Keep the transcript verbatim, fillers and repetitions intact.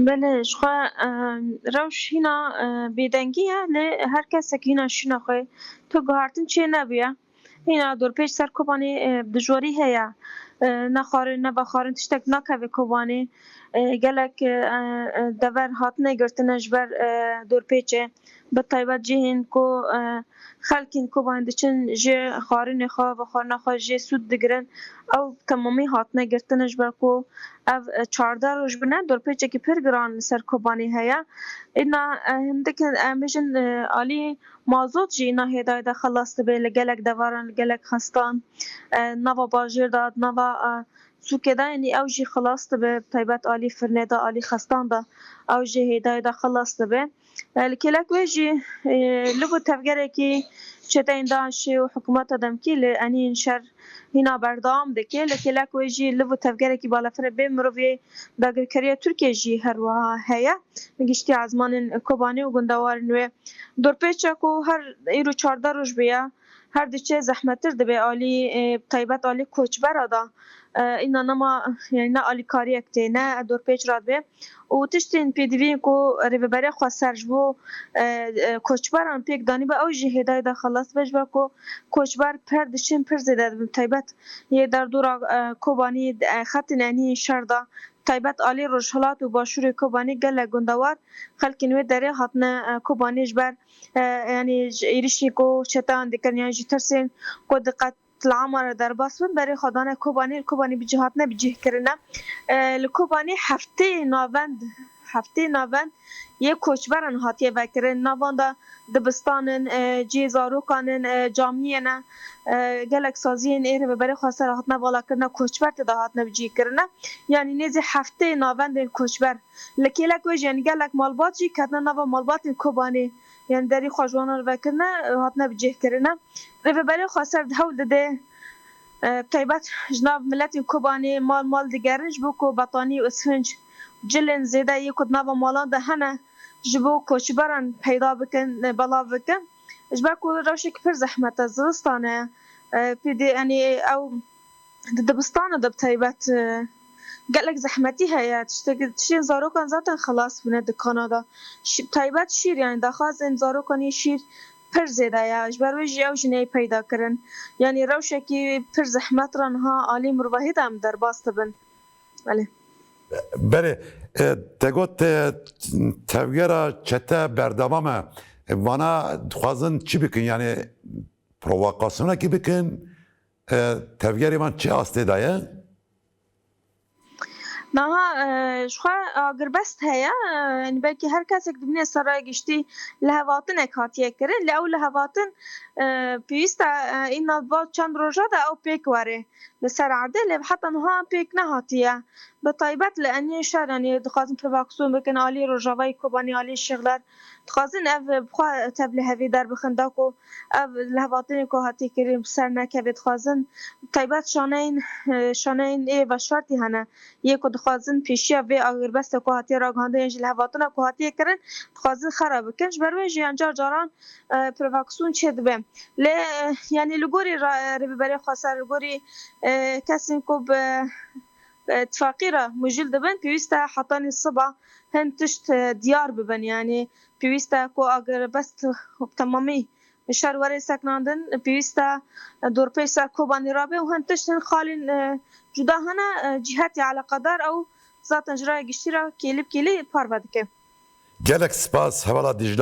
Belê, ji xwe, e, rewş hîna, e, bêdengî ye, lê her kesek hîna şîna xwe. Tu guhartin çê nebûye. Hîna dorpêç ser Kobanê, e, dijwarî heye. E, ne xwarin, ne vexwarin tiştek nakeve Kobanê. E, gelek, e, e, dever hatine girtine ji ber, e, dorpêçê. Bi taybet cihên ku, e, xelkên Kobanê diçin ji xwarinê xwe, vexwarina xwe jê sûd digirin, ew temamî hatine girtine ji ber ku ev, e, çardeh roj bine dorpêçekî pir giran li ser Kobanê heye. Îna, e, hindik, em bêjin, e, alî mazot jî îna hêdayê de xelas dibe li gelek devaran, li gelek xestan, e, nava bajêr de, nava, e, sûkê de, yanî ew jî xilas dibe, bi taybet alî firnê de, alî xestan de, ew jî hêdayê de xilas dibe. E, li kêlek wê jî, e, li bo tevgerekî çeteyên DAIŞê û hikûmeta demkî li enîn şer hîna berdewam dike. Li kêlek wê jî li bo tevgerekî balafirê bê mirovê dagirkeriya Tirkiyê jî her wiha heye. Li giştî ezmanên Kobanê û gundewarên wê. Dorpêça ku her îro çardeh roj bûye, her diçe zehmettir dibe alî, e, taybet alî koçbera da. E, îna nema, yani ne alîkariyek tê, ne dorpêç radibe. Û tiştên pêdiviyên ku Rêveberiya Xweser ji bo, e, e, koçberan pêk danîbe, ew jî hêdayê de xelas be, ji ber ku koçber per diçin pir zêde dibin. Taybet yê derdora, e, Kobanî, e, xetên enî şer de, taybet alî rojhilat û başûrê Kobanî gelek gundewar xelkên wê derê hatine, e, Kobanî ji ber, e, yanî ji êrişî ku çeteyan dikirin yan jî tirsên ku di qetlama re derbas bin, berê xwe dane Kobanî, li Kobanî bi cih hatine bi cih kirine. E, li Kobanî heftê navend, heftê navend yê koçberan hatiye vekirin. Nav wan de dibistan in, e, cihê zarokan in, e, camiyê ne, e, gelek saziyên ê Rêveberê Xweser hatine valakirine, koçber tê de hatine bi cih kirine. Yanî nêzî heftê navendên koçber. Li kêlek wê jî, yanî gelek malbat jî ketine nava malbatên Kobanê. Yanî derî xwe ji wan re vekirine, hatine bi cih kirine. Rêveberê Xweser hewl dide, e, taybet ji nav miletên Kobanê mal mal digerin, ji bo ku betanî û isfinc, cilên zêde yê ku di nava malan de hene, ji bo koçberan peyda bikin, e, belav bikin. Ji ber ku rewşek pir zehmet e, zivistan e, e, pê dê, yanî ew di dibistana de bi taybet, e, gelek zehmetî heye. Tiştek, tiştên zarokan zaten xelas bûne dikana de. Şî-, taybet şîr, yanî daxwazên zarokan yê şîr pir zêde ye. Ji ber wê jî ew jî neyê peyda kirin. Yanî rewşekî pir zehmet re niha alî mirovahî de em derbas dibin. Belê. Berê, e, te got, e, tevgera çete berdewam e. E, vana dixwazin çi bikin? Yanî provokasyonekî bikin? E, tevgerê van çi astê de ye? Niha, e, ji xwe agirbest heye, e, yanî belkî her kesek dibîne ser raya giştî lihevatinek hatiye kirin, lê ew lihevatin, e, pêwîst e, e, îna va çend roja de ew pêk were li ser erdê, lê heta niha pêk nehatiye. Bi taybet li eniyên şer, yanî dixwazin provokasyon bikin alî Rojavayê Kobanî, alî Şixler, dixwazin ev bi xwe tevlihevî derbixin da ku ev lihevatinê ku hatiye kirin bi ser nekeve, dixwazin taybet şaneyên, e, şaneyên ê veşartî hene, yê ku dixwazin pêşiya vê agirbeste ku hatiye ragihandin, yan jî lihevatina ku hatiye kirin, dixwazin xera bikin. Ji ber wê jî yan car caran, e, provokasyon çêdibe. Lê, e, yanî li gorî ra-, Rêveberê Xweser, li gorî, e, kesên ku bi, e, tifaqî re mijûl dibin, pêwîst e hetanî siba hin tişt, e, diyar bibin. Yanî pêwîst e ku agirbest bi temamî şer were sekinandin, pêwîst e dorpêç ser Kobanî rabe û hin tişt, hin xalên, e, cuda hene, e, cîhetê eleqedar ew zaten ji raya giştî re kêlî bi kêlî parve dike. Gelek spas, hevala Dîcla.